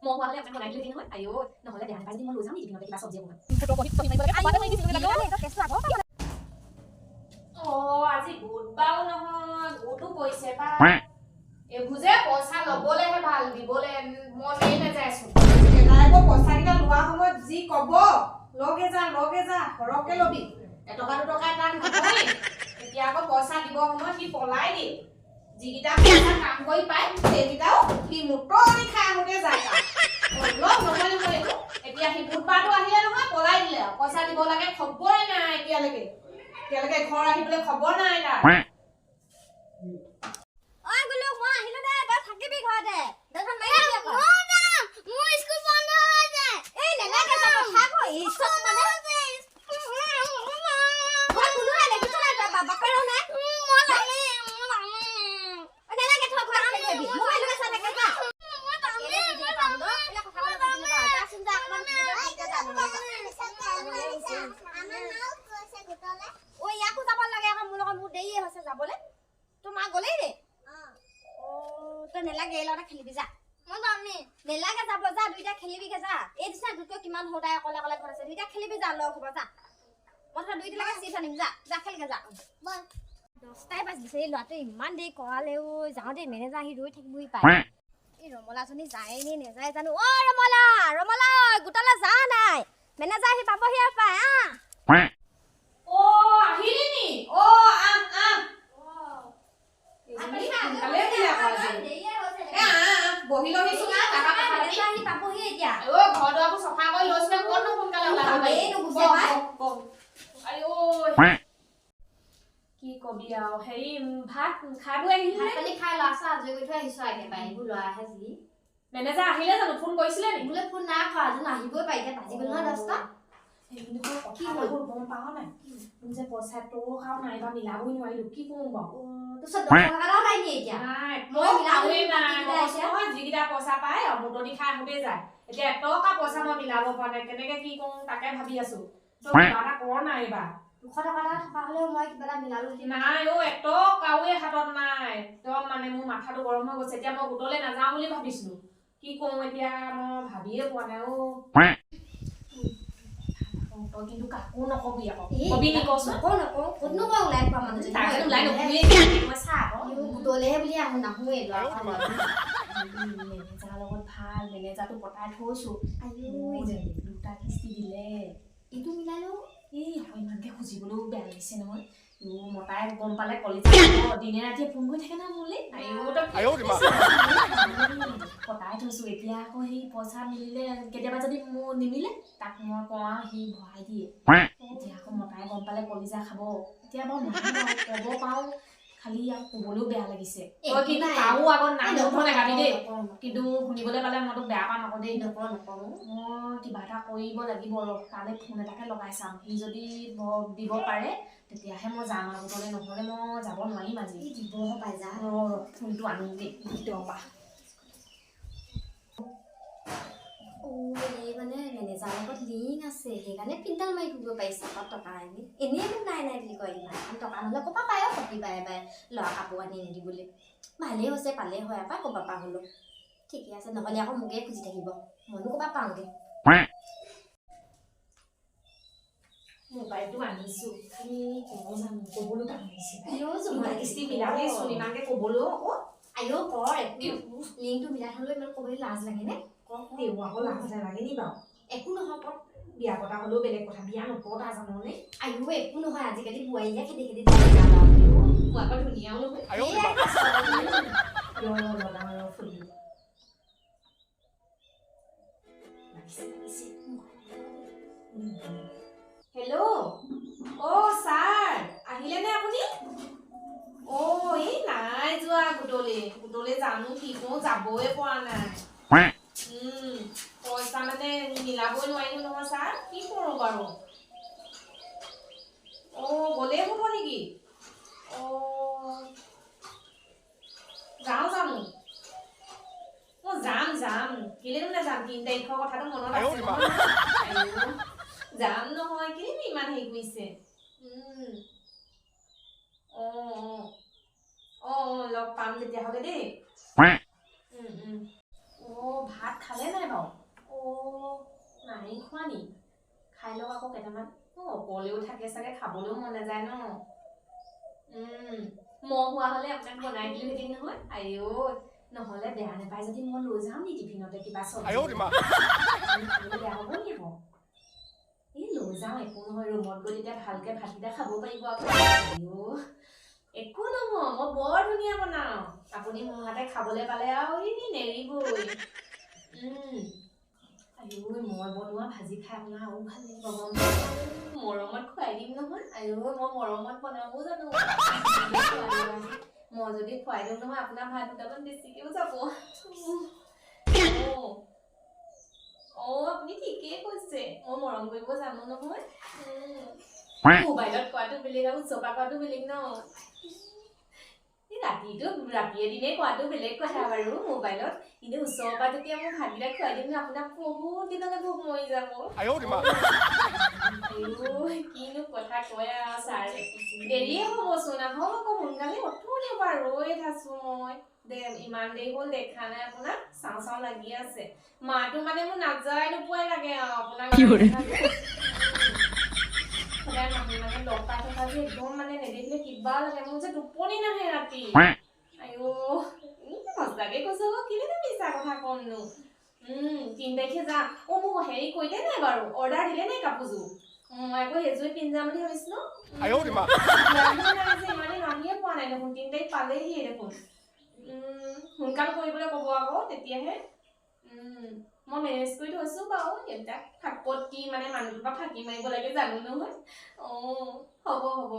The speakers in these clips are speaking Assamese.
মই হোৱা হ'লে আপোনাক বনাই দিলোঁ নহয়। আইঅ, নহ'লে বেয়া নাপায় যদি মই লৈ যাম নি টিফিনতে কিবা চব্জি অকণমান? অ, আজি বুধবাৰো নহয়, গোটো পৰিছে পাই। এইবোৰ যে পইচা ল'বলেহে ভাল, দিবলে মনেই নাযায়চোন। দেউতাই আকৌ পইচাকেইটা লোৱা সময়ত যি কব, লগে যা লগে যা, সৰহকে লবি, এটকা দুটকা এটা নহয়। এতিয়া আকৌ পইচা দিব সময়ত সি পলাই দিয়ে। যিকেইটা পইচা কাম কৰি পায়, সেইকেইটাও সি মুতৰি খাই আহোঁতে যায় তাৰ। অলপ নহয় নহয় এইটো। এতিয়া সি বুধবাৰটো আহিলে নহয়, পলাই দিলে আৰু। পইচা দিব লাগে, খবৰে নাই এতিয়ালৈকে। এতিয়ালৈকে ঘৰ আহিবলৈ খবৰ নাই তাৰ। ঐ গুলু, মই আহিলো দে, তই থাকিবি ঘৰতে। দৰ্শন মাৰি দিবি আকৌ। মোৰ স্কুল বন্ধ হৈ যায়। এই নেলাগে যাব, থাক ঐ, ঈশ্বৰ মানে। ঘৰত কোনো নাই, দেখিছ নাই তই, বাপেৰো নাই। ঐ, নেলাগে, থ, ঘৰত খেলি থাকিবি। মোবাইলটোকে চাই থাকে, যা। কেলে বুজি নাপাওঁ বোলো? এইবিলাক কথা ক'লে বুজি নাপাওঁ। যাচোন যা, অকণমান খেলিগৈ যা নহ'লে যা। ঐ, ইয়াকো যাব লাগে আকৌ মোৰ লগত, মোৰ দেৰিয়ে হৈছে যাবলে। তোৰ মা গ'লেই নে? অ, তই নেলাগে, এই লগতে খেলিবি যা। নেলাগে যাব, যা, দুইটা খেলিবিগে যা। এই দিছা তোতকৈ কিমান সৰু, তাই অকলে অকলে ঘৰত আছে। দুইটা খেলিবি যা, লগ হ'ব যা। মই তহঁতৰ দুইটালৈকে চিপছ আনিম, যা যা, খেলগে যা। 10টাই বাজিছে, এই ল'ৰাটোৱে ইমান দেৰি কৰালে ঐ। যাওঁ দেই, মেনেজাৰ আহি ৰৈ থাকিবহি পায়। এই ৰমলাজনী যায় নে নেযায় জানো? অ ৰমলা, ৰমলা ঐ, গোটালৈ যা নাই, মেনেজাৰ আহি পাবহি আৰু পায়। আহ। অ, আহিলি নি? অ, আহ আহ। এইজনী সোনকালে আহিলে আকৌ আজি। এ আহ আহ, বহি লহিচোন, আহ, তাৰপা কথা পাতিম। মেনেজাৰ আহি পাবহি এতিয়া। অ, ঘৰ দুৱাৰবোৰ চফা কৰি লৈছো, ক'তনো সোনকালে ওলাব কামেই পাৰি? নুগুচে বহ, পাই। বহ, বহ। আইঐ, কি কবি আৰু। হেৰি, ভাত খাই বৈ আহিলি ভাত নে? পানী খাই ল'ৰা ছোৱালী আজৰি কৰি থৈ আহিছো একেবাৰে। এইবোৰ ল'ৰাহে যি। মেনেজাৰ আহিলে জানো? ফোন কৰিছিলে নি? মোলৈ ফোন নাই কৰা, জানো আহিবই পাই, এতিয়া বাজি গ'ল নহয় 10টা। হেৰি নহয়, কথা কি এটা হ'ল? হ'ল, গম পাৱ নাই? মোক যে পইচা টকাও নাই, এইবাৰ মিলাবই নোৱাৰিলো, কি কৰোঁ বাৰু? তোৰ ওচৰত 10 টকা এটাও নাই নি এতিয়া? নাই। মই মিলাব টকাওৱে লাগিব নাই। বাকীকেইটা মই কৈছো এতিয়া। নহয়, যিকেইটা পইচা পায় আৰু মুতনি খাই আহোঁতেই যায়। এতিয়া এটকা পইচা মই মিলাব পৰা নাই, কেনেকে কি কৰোঁ তাকে ভাবি আছো। তই কিবা এটা কৰ নাই এইবাৰ। 200 টকা এটা থকা হ'লেও মই কিবা এটা মিলালো হেঁতেন। নাই অ, এটকাওৱে হাতত নাই একদম। মানে মোৰ মাথাটো গৰম হৈ গৈছে। এতিয়া মই গোটলৈ নাযাওঁ বুলি ভাবিছিলো। কি কৰোঁ এতিয়া মই ভাবিয়ে পোৱা নাই অ। তই কিন্তু কাকো নকবি আকৌ। এই, কবি নি কচোন? নকওঁ নকওঁ, ক'তনো মই ওলাই ফুৰা মানুহজনী। তাকে ওলাই নুফুৰেই মই, চা আকৌ। ইও গোটলেহে বুলি আহো, নাহোৱে ল'ৰা। মেনেজাৰৰ লগত ভাল, মেনেজাৰটো পতাই থৈছো। আইঐ। দুটা কিস্তি দিলে। এইটো মিলাই লওঁ। এই আকৌ ইমানকে খুজিবলৈও বেয়া লাগিছে নহয়। ও মতাই গম পালে কলিজা খাব, দিনে ৰাতিয়ে ফোন কৰি থাকে নহয় মোলৈ। আইঔ, তই পতাই থৈছো। এতিয়া আকৌ সেই পইচা মিলিলে, কেতিয়াবা যদি মোৰ নিমিলে, তাক মই কওঁ আৰু সি ভৰাই দিয়ে। এতিয়া আকৌ মতাই গম পালে কলিজা খাব। এতিয়া বাৰু নহয় বাৰু, ক'ব পাৰোঁ, খালি আৰু ক'বলৈও বেয়া লাগিছে। তই কিন্তু নাই। কাৰো আগত নাম নুঠ নাগাবি দেই। নকওঁ। কিন্তু শুনিবলৈ পালে মই তোক বেয়া পাম আকৌ দেই। নকওঁ নকওঁ। মই কিবা এটা কৰিব লাগিব ৰ, তালৈ ফোন এটাকে লগাই চাম। সি যদি দিব পাৰে, তেতিয়াহে মই যাম আৰু গোটলৈ, নহ'লে মই যাব নোৱাৰিম আজি। এই দিব পাই যা। ৰ ৰ, ফোনটো আনোগৈ ভিতৰৰ পৰা। অ, এই মানে মেনেজাৰৰ লগত লিংক আছে, সেইকাৰণে পিণ্টাল মাৰি ফুৰিব পাৰিছে আকৌ। টকা আনি এনেই মোক নাই নাই বুলি কয়। ইমান টকা নহ'লে ক'ৰপৰা পায় অ'? প্ৰতি বাৰে বাৰে ল'ৰা কাপোৰ আনি নিদিবলৈ। ভালেই হৈছে, পালেই হয় আকৌ ক'ৰবাৰ পৰা হ'লেও। ঠিকে আছে, নহ'লে আকৌ মোকে খুজি থাকিব, মইনো ক'ৰপৰা পাওঁগৈ। মোবাইলটো আনিছো, খালি কওঁ জানো? ক'বলৈ টান লাগিছে পাই। আইঅ। দুটা কিস্তি মিলালেইচোন, ইমানকে ক'বলৈও আকৌ। আইঅ কৰ, একো লিংকটো মিলাই থ'লেও ইমান ক'বলৈ লাজ লাগেনে? কৰ কৰ। তেওঁ আকৌ লাজ নালাগে নি বাৰু? একো নহয়, কৰ। বিয়া পতা হ'লেও বেলেগ কথা, বিয়া নপতা জাননে? আইঅ, একো নহয়, আজিকালি বোৱাৰীয়ে খেদি খেদি যায় বাৰু। মোৰ আকৌ ধুনীয়াও নহয়। ৰ ৰ, লগাওঁ ৰ ফোনটো। লাগিছে লাগিছে। হেল্ল', অ' ছাৰ, আহিলেনে আপুনি? অ' এই নাই যোৱা গোটলৈ। গোটলৈ জানো কি কৰোঁ, যাবই পৰা নাই। পইচা মানে মিলাবই নোৱাৰিলো নহয় ছাৰ, কি কৰোঁ বাৰু? অ' গ'লেই হ'ব নেকি? অ' যাওঁ জানো? অ' যাম যাম, কেলেনো নাযাম? 3 তাৰিখৰ কথাটো মনত আছে নহয়। আইঔ, যাম নহয়, কেলেনো ইমান হেৰি কৰিছে? অঁ অঁ অঁ অঁ লগ পাম তেতিয়াহ'লে দেই। অঁ, ভাত খালে নাই বাৰু? কেইটামান। অকলেও থাকে চাগে, খাবলৈও মন নাযায় ন। মই হোৱা হ'লে আপোনাক বনাই দিলোহেঁতেন নহয়। আইঅ, নহ'লে বেয়া নাপায় যদি মই লৈ যাম নি টিফিনতে কিবা চব্জি? খাবলৈ বেয়া হ'ব নি আকৌ? এই লৈ যাওঁ, একো নহয়। ৰুমত গৈ তেতিয়া ভালকে ভাতকেইটা খাব পাৰিব আকৌ। আইঅ, একো নহয়, মই বৰ ধুনীয়া বনাওঁ। আপুনি মোৰ হাতে খাবলৈ পালে আৰু ই নেৰিবই। আইঅ, মই বনোৱা ভাজি খাই আপোনাৰ আৰু ভাল লাগিব, গম পাইছে? মৰমত খুৱাই দিম নহয়। আইঅ, মই মৰমত বনাবও জানো। মই যদি খুৱাই দিওঁ নহয়, আপোনাৰ ভাত দুটামান বেছিকেও যাব। অ, আপুনি ঠিকেই কৈছে, মই মৰম কৰিব জানো নহয়। মোবাইলত কোৱাটো বেলেগ আৰু ওচৰৰ পৰা কোৱাটো বেলেগ ন। এই ৰাতিটো ৰাতিয়ে দিনে কোৱাটো বেলেগ কথা বাৰু মোবাইলত, কিন্তু ওচৰৰ পৰা যেতিয়া মই ভাতকেইটা খুৱাই দিম ন, আপোনাক বহুত দিনলৈ ভোক মৰি যাব। আইঅ, কিনো কথা কয় আৰু ছাৰে। দেৰিয়ে হ'বচোন, আহক আকৌ সোনকালে। অথনিৰ পৰা ৰৈ আছো মই দে, ইমান দেৰি হ'ল দেখা নাই আপোনাক, চাওঁ চাওঁ লাগি আছে। মাটো মানে মোৰ নাযায় নোপোৱাই লাগে আৰু আপোনাক। সদায় মানুহ মানে লগ পাই থকা যে, একদম মানে নেদেখিলে কিবা লাগে মোৰ যে, টোপনি নাহে ৰাতি। আইঅ, সঁচাকে কৈছো আকৌ, কেলেনো মিছা কথা ক'মনো? 3 তাৰিখে যাম। অ, মোক হেৰি কৰিলে নাই বাৰু, অৰ্ডাৰ দিলে নাই কাপোৰযোৰ? মই আকৌ সেইযোৰে পিন্ধি যাম বুলি ভাবিছিলো। নাই যে, ইমানে আনিয়ে পোৱা নাই দেখোন। 3 তাৰিখ পালেহিয়ে দেখোন। সোনকাল কৰিবলৈ ক'ব আকৌ তেতিয়াহে। মই মেনেজ কৰি থৈছো বাৰু সেইবিলাক। ক'ত কি মানে মানুহটোৰ পৰা ফাঁকি মাৰিব লাগে জানো নহয়। অঁ, হ'ব হ'ব।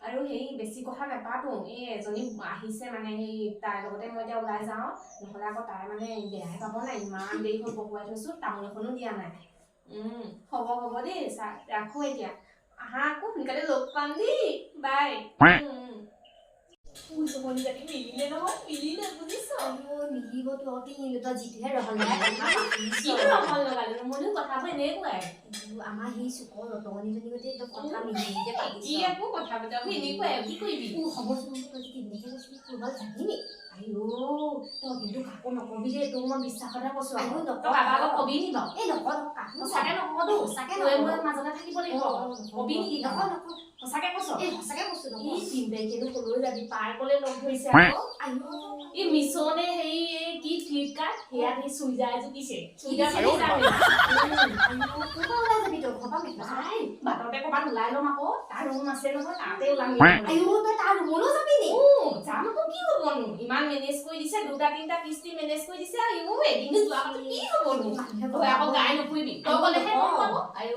আৰু হেৰি, বেছি কথা নাপাতো। এই এজনী আহিছে, মানে সেই তাইৰ লগতে মই এতিয়া ওলাই যাওঁ। নহ'লে আকৌ তাই মানে বেয়াই পাব নাই, ইমান দেৰি হ'ল বহুৱাই থৈছোঁ, তামোল এখনো দিয়া নাই। হ'ব হ'ব দেই ছাৰ, ৰাখোঁ এতিয়া। আহা আকৌ সোনকালে, লগ পাম দেই, বাই। জনী মিলিলে নহয়, মিলিলে, বুজিছ? মিলিবতো আকৌ, কিনো তই যিটোহে ৰহণ লগাই কথা পাতিছ। কিনো ৰহণ লগালো? মইনো কথাবোৰ এনেকুৱাই। আমাৰ সেই চুকৰ ৰতনীজনী গতে একদম কথা মিলি পাতিছ। কি আকৌ কথা বতৰাবোৰ এনেকুৱাই, কি কৰিবি? হ'বচোন, তই যে 3 তাৰিখে কৈছিলি, ক'ৰবাত যাবি নি? আইঅ, তই কিন্তু কাকো নকবি দেই। তোক মই বিশ্বাসতে কৈছো আইঅ, আকৌ। নকওঁ। তই কাৰোবাৰ আগত কবি নি বাৰু? এই নকওঁ নকওঁ, কাকো সঁচাকে নকতো? সঁচাকে তই নকওঁ। মই মাজতে থাকিব লাগিব। কবি নেকি? নকওঁ নকওঁ। সঁচাকে কৈছ? এই সঁচাকে কৈছো, নকওঁ। এই 3 তাৰিখেনো কলৈ যাবি? পাৰ্কলৈ লগ ধৰিছে আকৌ। আইঅ। এই মিছনে হেৰি, এই কি ফ্লিপকাৰ্ট সেয়াত সেই চুইজাৰ এযোৰ দিছে। চুইজাৰ আইঅ, পিন্ধি যাম। ক'ৰ পৰা ওলাই যাবি তই? ঘৰৰ পৰা মেখেলা চাদৰ নাই, বাটতে ক'ৰবাত ওলাই ল'ম আকৌ। তাৰ ৰুম আছে নহয়, তাতে ওলাম। আইঅ, তই তাৰ ৰুমলৈও যাবি নি? যাম আকৌ, কি হ'বনো? ইমান মেনেজ কৰি দিছে, দুটা তিনিটা কিস্তি মেনেজ কৰি দিছে। আইঅ, এদিনো যোৱা কথা কি হ'বনো? তই আকৌ গাই নুফুৰিবি। তই গ'লেহে গম পাব। আইঅ,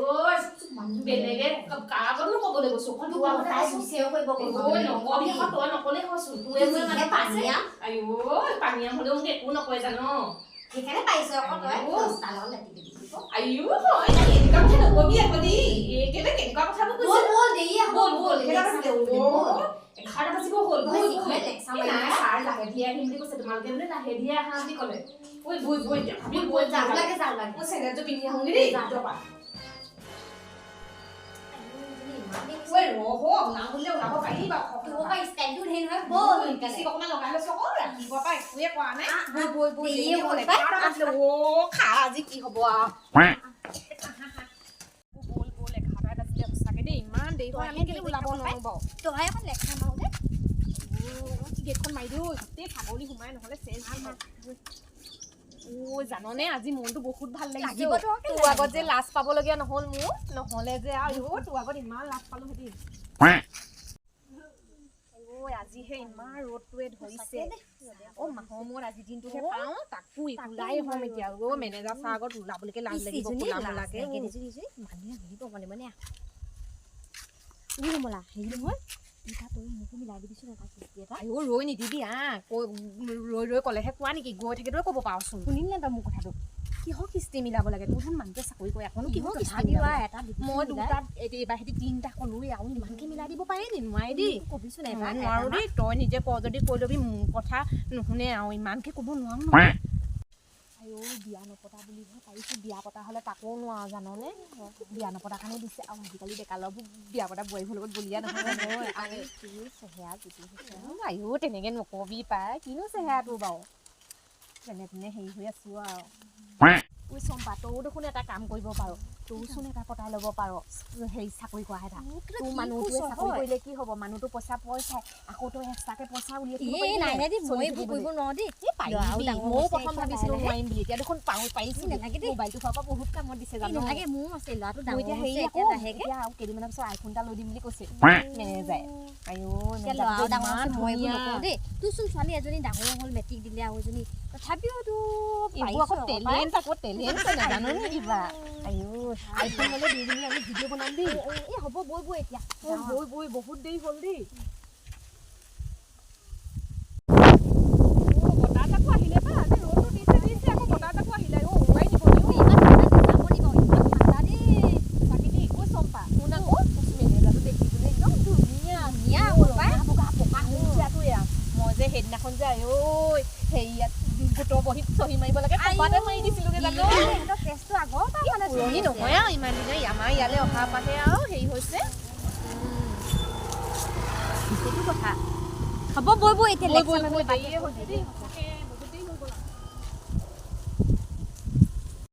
বেলেগে কাৰ আগতনো ক'বলৈ গৈছো? অকল তোৰ আগতে তাই কৈছো। চুচেও কৰিব। ঐ, নকবি আকৌ, তই নক'লেই হয়চোন। তোৰে মোৰে যিহে মানে পানীয়া। আইঅ, পানীয়া হ'লেও মোক একো নকয় জান। সেইকাৰণে পাৰিছ আকৌ তই আইঅ। 10টা লগত লেটি দিব। আইঅ, হয় নেকি? এনেকুৱা কথা নকবি আকৌ দেই। এই কেলে কেনেকুৱা কথাবোৰ কৈছ? ব'ল ব'ল, দেৰিয়ে হ'ব। ব'ল ব'ল, কেইটা বাজিলে? ব'ল। 11টা বাজিব হ'ল। নহয়, ব'ল ব'ল। যিখনে লেকচাৰ এই মাৰি নাই থাকে। ছাৰ লাহে ধীৰে আহিম বুলি কৈছে, তোমালোকে বোলে লাহে ধীৰে আহা বুলি ক'লে। ঐ, বৈ বৈ এতিয়া, ভাবি বৈ। যাওঁ লাগে, যাওঁ লাগে। মই চেণ্ডেলযোৰ পিন্ধি আহোঁগে দেই। যা। যোৱা। ইমান দেৰি। ঐ ৰহ, ওলাওঁ বুলিলে ওলাব পাৰি বাৰু। তোৰ পৰা ষ্টাইলটো ধেৰ নহয়, ব'ল সোনকালে। লিপষ্টিক অকণমান লগাই লৈছো আকৌ, ৰাতিপুৱাৰ পৰা একোৱে কৰা নাই। আহ, বৈ বৈ বৈ, দেৰিয়ে দেৰিয়ে হ'ল হ'ল, পাই। 11টা বাজিলে। অ' খা, আজি কি হ'ব আৰু? ব'ল ব'ল, 11টা বাজিলে সঁচাকে দেই, ইমান দেৰি হয়, আমি কেলে ওলাব নোৱাৰো বাৰু? তই এখন লেকচাৰ মাৰো দে। গেটখন মাৰি দিওঁ, গোটেই ছাগলী সোমাই নহ'লে চেচ। অ' জাননে, আজি মনটো বহুত ভাল লাগিছে। লাগিবতো আকৌ, তোৰ আগত যে লাজ পাবলগীয়া নহ'ল মোৰ, নহ'লে যে আৰু তোৰ আগত ইমান লাজ পালো হেঁতেন। ঐ, আজিহে ইমান ৰ'দটোৱে ধৰিছে। অ, মাহৰ মূৰত আজি দিনটোহে পাওঁ, তাকো ওলাই হ'ম এতিয়া। অ, মেনেজাৰ ছাৰ আগত ওলাবলৈকে লাজ লাগিব কোলা মোলাকে। মানুহে সুধিব মনে মনে। ৰমলা, হেৰি নহয়, এটা তই মোকো মিলাই দিবিচোন এটা কিস্তি এটা। আইঅ, ৰৈ নিদিবি। আহ, কৈ ৰৈ ৰৈ ক'লেহে কোৱা নেকি? গৈ থাকেতো ক'ব পাৰচোন। শুনিল নে তই মোৰ কথাটো? কিহৰ কিস্তি মিলাব লাগে? তোৰ দেখোন মানুহটোৱে চাকৰি কৰে, আকৌনো কিহৰ কিস্তি তথাপিও মিলাব আৰু লাগে? এটা দিবিচোন মই মিলাই। দুটাত এইবাৰ সেতি তিনিটা ক'লোৱেই, আৰু ইমানকে মিলাই দিব পাৰে নি? নোৱাৰে দেই। কবিচোন মই এবাৰ। নোৱাৰো দেই। তই নিজে ক যদি কৈ ল'বি, মোৰ কথা নুশুনে আৰু ইমানকে ক'ব নোৱাৰো নহয়। আইঅ, বিয়া নপতা বুলিহে পাৰিছোঁ, বিয়া পতা হ'লে তাকো নোৱাৰো জাননে? বিয়া নপতা কাৰণে দিছে আৰু। আজিকালি ডেকা ল'ৰাবোৰ বিয়া পতা বোৱাৰীবোৰ লগত বলিয়া নহয় নহয়। আৰু তোৰ চেহেৰা যিটো হৈছে। আইঅ, তেনেকে নকবি পাই। কিনো চেহেৰাটো বাৰু, যেনে তেনে হেৰি হৈ আছো আৰু। ঐ চম্পা, তয়ো দেখোন এটা কাম কৰিব পাৰ, তয়ো এটা পতাই ল'ব পাৰ হেৰি চাকৰি কৰা এটা। তোৰ মানুহটোৱে চাকৰি কৰিলে কি হ'ব, মানুহটো পইচা পইচাই, আকৌ তই এক্সট্ৰাকে পইচা উলিয়াই থাকিব এই পাৰিবি নাই নাই দেই, চলি মই এইবোৰ থাকিবলৈ। কৰিব নোৱাৰো দেই। এই পাৰিবি, ল'ৰাও ডাঙৰ ময়ো হৈছে, প্ৰথম এতিয়া ভাবিছিলো লাহে লাহে। নোৱাৰিম বুলি, এতিয়া দেখোন পাৰো, পাৰিছো। নালাগে দেই। মোবাইলটো হোৱাৰ পৰা বহুত কামত দিছে এই জানো। নালাগে, মোৰো আছে, ল'ৰাটো মোৰ ডাঙৰ এতিয়া হেৰি হৈছে আকৌ এতিয়া লাহেকে। এতিয়া আৰু কেইদিনমানৰ পিছত আইফোন এটা লৈ দিম বুলি কৈছে মেনেজাৰে। আইঅ, এতিয়া মেনেজাৰটো ল'ৰাও ডাঙৰ ইমান হৈছে, মই এইবোৰ ধুনীয়া। নকৰো দেই। তোৰচোন ছোৱালী এজনী ডাঙৰ হ'ল, মেট্ৰিক দিলে আৰু এজনী, তথাপিও তো এইবোৰ আকৌ পাৰিছ আকৌ পাই। টেলেণ্ট, আকৌ টেলেণ্ট নাজানো নি কিবা। আইঅ, আইফোন ল'লে দুইজনী আমি ভিডিঅ' বনাম দেই। এই হ'ব, বৈ বৈ এতিয়া। অ, বৈ বৈ, বহুত দেৰি হ'ল দেই। বতাহ আহিলে পা আজি ৰ'দটো দিছে দিছে, আকৌ বতাহ আহিলে। অ, উৰুৱাই নিব নি অ। ইমান ঠাণ্ডা যাব নি বাৰু, ইমান ঠাণ্ডা দেই। সঁচাকে দেই। ঐ চম্পা, শুন আকৌ, মেনেজাৰটো দেখিবলৈ একদম ধুনীয়া। ধুনীয়া অ, আকৌ পাই। ৰঙা বগা পকা সুমথিৰাটো এয়া। মই যে সেইদিনাখন যে আইঐ হেৰিয়াত গোটৰ বহীত চহী মাৰিব লাগে, কপাতে মাৰি দিছিলোগে জানো। ইহঁতৰ কেছটো আগৰ পৰা মানে পুৰণি নহয় আৰু, ইমান দিনে আমাৰ ইয়ালৈ অহাৰ পৰাহে আৰু হেৰি হৈছে। সেইটো কথা। হ'ব, বৈ বৈ এতিয়া। বৈ বৈ লেকচাৰ বৈ, মাৰিবলৈ বাদ দেৰিয়ে হৈছে দেই সঁচাকে।